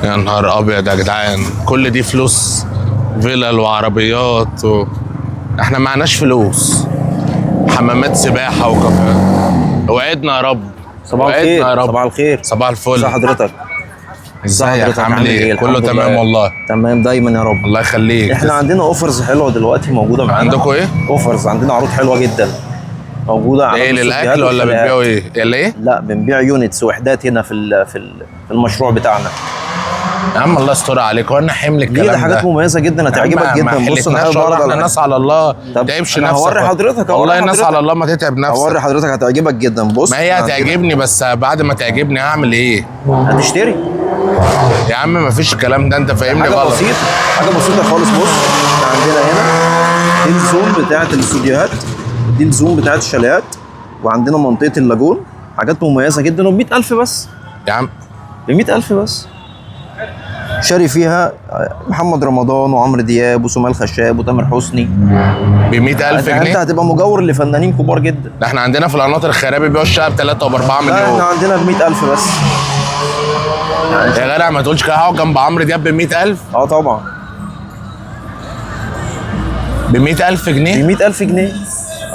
يا نهار ابيض يا جدعان، كل دي فلوس، فيلل وعربيات احنا معناش فلوس. حمامات سباحة وكافيهات. وعدنا يا رب. صباح وعدنا الخير. يا رب. صباح الخير. صباح الفل. ازي حضرتك؟ ازيك؟ حضرتك عامل ايه؟ كله الحمد تمام لله. والله. تمام دايما يا رب. الله يخليك. احنا عندنا offers حلوة دلوقتي موجودة معانا. عندكم ايه؟ offers، عندنا عروض حلوة جدا موجودة على ايه الاستوديوهات للاكل ولا والشاليهات. بتبيعوا ايه؟ يلا ايه؟ لا، بنبيع units، وحدات هنا في المشروع بتاعنا. يا عم الله يستر عليك، وانا حمل دي الكلام ده حاجات مميزة جدا هتعجبك ما جدا. بص انا حلتناش حابب والله، اعرض احنا على ناس على الله. طب تعبش أنا نفسك. هوري حضرتك، هوري والله الناس حضرتك. على الله، ما تتعب نفسك. هوري حضرتك هتعجبك جدا. بص ما هي إحنا عندنا- هتعجبني، بس بعد ما تعجبني هعمل ايه؟ هتشتري. يا عم ما فيش الكلام ده، انت فاهمني حاجة غلط. بسيطه، حاجة بسيطة خالص. بص احنا عندنا هنا دي ال zone بتاعه الاستوديوهات، دي ال zone بتاعه الشاليهات، وعندنا منطقة ال lagoon. حاجات مميزة جدا وب 100000 بس. يا عم ب 100000 بس. شاري فيها محمد رمضان وعمرو دياب وسمية الخشاب وتامر حسني. ب 100000 انت جنيه؟ هتبقى مجاور لفنانين كبار جدا. ده احنا عندنا في القناطر الخيرية بيبيعوا الشقة ب 3 وب 4 لا، احنا مليون. عندنا ب 100000 بس. يا جدع ما تقولش كده، هقعد جنب عمرو دياب ب 100000؟ اه طبعا. ب 100000 جنيه؟ ب 100000 جنيه.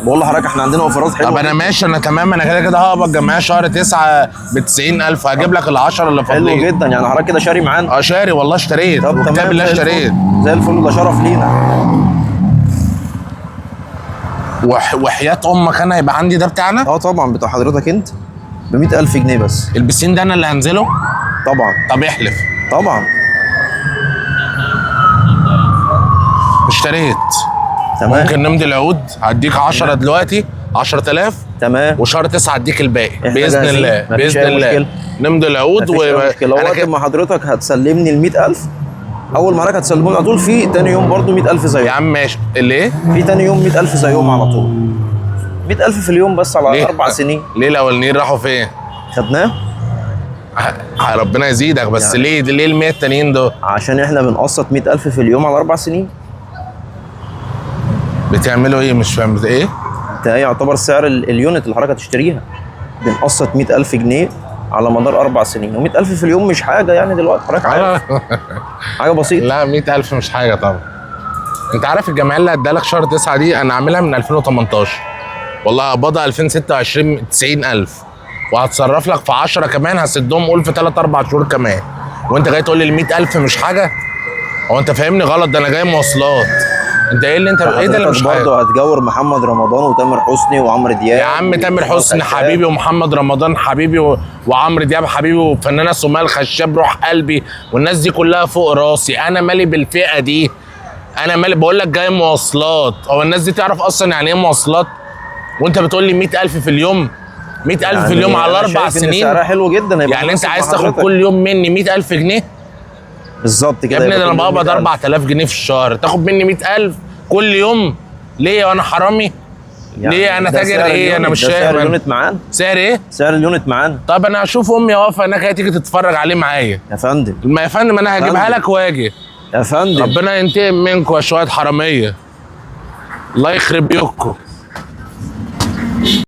بقول لحضرتك احنا عندنا offer ات حلوة. طب انا ماشي، انا تمام، انا كده كده هقبض جمعية شهر 9 ب 90000، هجيب لك ال 10 اللي حلو فاضلين. جدا، يعني حضرتك كده شاري معانا. اه شاري والله، اشتريت. طب وكتاب تمام، الله زي الفل. اشتريت. زي الفل، ده شرف لينا. وحياة امك انا هيبقى عندي ده بتاعنا؟ اه طبعا بتاع حضرتك انت ب 100000 جنيه بس. البسين ده انا اللي هنزله؟ طبعا. طب احلف. طبعا. اشتريت. تمام. ممكن نمضي العقود؟ هديك 10 دلوقتي، 10000. تمام. وشهر 9 هديك الباقي إحنا باذن جاهزين. الله. مفيش باذن أي الله مشكلة. نمضي العقود. مفيش أي مشكلة. أنا وقت كده- ما حضرتك هتسلمني ال 100000، اول ما حضرتك هتسلموني على طول، في تاني يوم برضو 100000 يا زيهم. عم ماشي، ليه؟ في تاني يوم 100000 زيهم على طول. 100000 في اليوم بس على ليه؟ 4 سنين. ليه الاولانيين راحوا فين؟ خدناه. ربنا يزيدك بس. يعني. ليه ال 100 التانيين دول؟ عشان احنا بنقسط 100000 في اليوم على 4 سنين. بتعملوا ايه؟ مش فاهم ايه؟ ده يعتبر سعر ال unit اللي حضرتك هتشتريها. بنقسط 100000 جنيه على مدار 4 سنين، و100000 في اليوم مش حاجة يعني دلوقتي حضرتك عارف، حاجة بسيطة. لا، 100000 مش حاجة طبعا. انت عارف الجمعية اللي هديها لك شهر 9 دي انا عاملها من 2018، والله قبضها 2026 90000، وهتصرف لك في 10 كمان هسدهم قول في 3 4 شهور كمان، وانت جاي تقول لي ال 100000 مش حاجة؟ هو انت فاهمني غلط؟ ده انا جاي مواصلات. انت ايه اللي انت ايه ده اللي حضرتك مش حاجة؟ برضه هتجاور محمد رمضان وتامر حسني وعمرو دياب يا عم تامر وسمية حسني الخشاب. حبيبي، ومحمد رمضان حبيبي، وعمرو دياب حبيبي، وفنانه سمية الخشاب روح قلبي، والناس دي كلها فوق راسي. انا مالي بالفئه دي؟ انا مالي؟ بقول لك جاي مواصلات. هو الناس دي تعرف اصلا يعني ايه مواصلات؟ وانت بتقول لي 100000 في اليوم؟ 100000 في يعني اليوم على أنا 4 شايف إن سنين. سعرها حلو جدا، هيبقى يعني انت مناسب عايز مع تاخد حضرتك. كل يوم مني 100000 جنيه؟ بالظبط كده. يا ابني يبقى ده انا كل يوم بقبض 100,000. 4000 جنيه في الشهر، تاخد مني 100000 كل يوم ليه؟ وانا حرامي؟ يعني ليه؟ انا ده تاجر سعر ايه؟ انا ال unit، مش ده سعر فاهم أنا. ال unit معانا. سعر ايه؟ سعر ال unit معانا. طب انا هشوف امي واقفة هناك، هي تيجي تتفرج عليه معايا. يا فندم. ما يا فندم انا هجيبها فندم. لك واجي. يا فندم. ربنا ينتقم منكم يا شوية حرامية، الله يخرب بيوتكم.